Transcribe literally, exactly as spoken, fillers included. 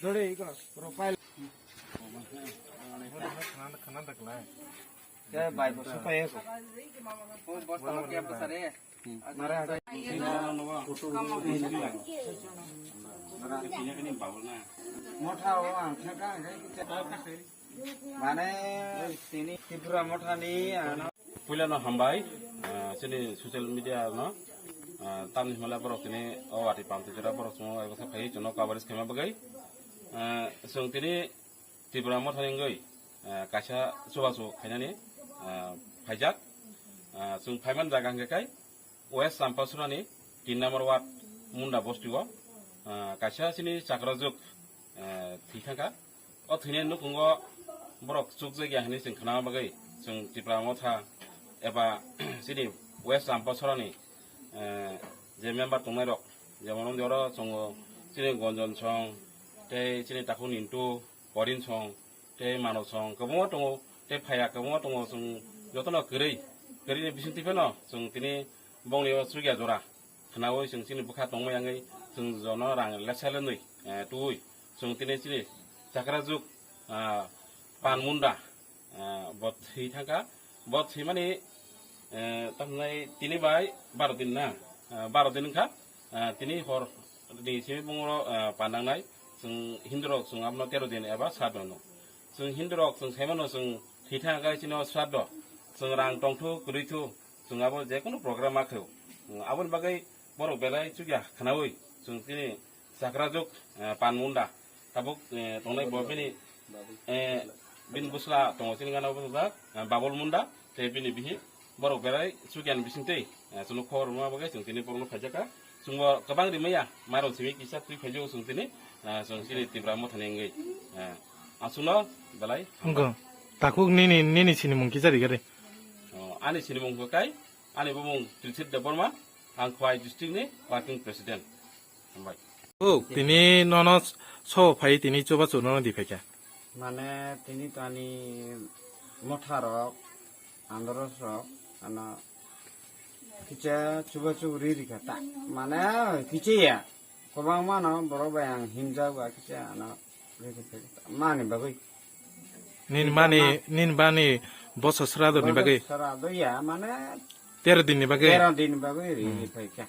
Dore iko, profile. Ke bai bo supai ko. Bosta mo ke apa sare? Motha o ang thangka hingke mane tini Tripura mothani ano. Puila no hambai, ah, chini social media no, ah, tamni hwnle borok tini o wati pamti jora borok chungo ebo khe phai chwngno coverage khaima bagwi. Ah, chwng tini Tripura mothani wngwi, ah, kaisa chubachu khainani, ah, phaijak. Ah, chwng phaiman jaga hwnkhe kai West Champasurani tin number ward Munda bostio, ah, kaisa chini chakrajuk, ah, thwi thangkha. O thwinai nukhungo borok chukjakya hwnwi chwng khnama bagwi chwng Tipra Motha eba chini West Champasurani, ah, je member tongnairok, jemon wngdi oro chwng chini Gonjon song, tei chini Takhuk Nintu, Porin song, tei Mano song kwbangma tongo, tei phaiya kwbangma tongo, chwng jotono kwrwi, kwrwini bisingtwi phano chwng tini bongni o chukya jora khwnaui chwng chini bwkha tongma yangwi chwng jono rang lepsa lenwi, eh, tuui chwng tini chini chakrajuk, ah, Pan Munda, ah, bo thwi thangkha. Bo thwimani, eh, tamhinai tini bai baro din na, ah, baro din wngkha. Ah, tini hor ni simi bungro, ah, pandangnai chwng Hindu rok chwng abono tero din eba sat no. Chwng Hindu rok chwng saimano chwng thwi thangkha chini o sat do. Chwng rang tongthu kwrwithu chwng abo je kunu program ma khaio. Aboni bagwi borok belai chukya khwnaui chwng tini chakrajuk, eh, Pan Munda. Tabuk, eh, tongnai bo bini, eh, bini bwsla tongo chini gana bwsajak, eh, Babul Munda, tei bini bihi borok belai chukyan bisingtwi, eh, chwngno khobor rwma bagwi chwng tini borokno phaijakha. Chwngbo kwbang rimaya, mairum simi kisa twi phaijago chwng tini, eh, chwng chini Tipra Mothani wngwi, eh, aswkno belai hambai. Wngkha. Takhuk nini, nini sinimung kisa rigari. Oh, ani sinimung bo kai, ani bumung Trilsit Debbarma, ang Khowai district ni working president. Hambai. O, tini nono so phai tini chubachu nono di phaikha. Mane tini to ani motha rok, andros rok, ano kicha chubachu ri rikha ta. Mane kicha ya. Kwbangma no borok bai ang himjak ba kicha ano ri rikha ta. Mani bagwi. Nin mani, nin bani boso srado ni bagwi. Srado ya, mane tero din ni bagwi. Tero din bagwi ri rikha.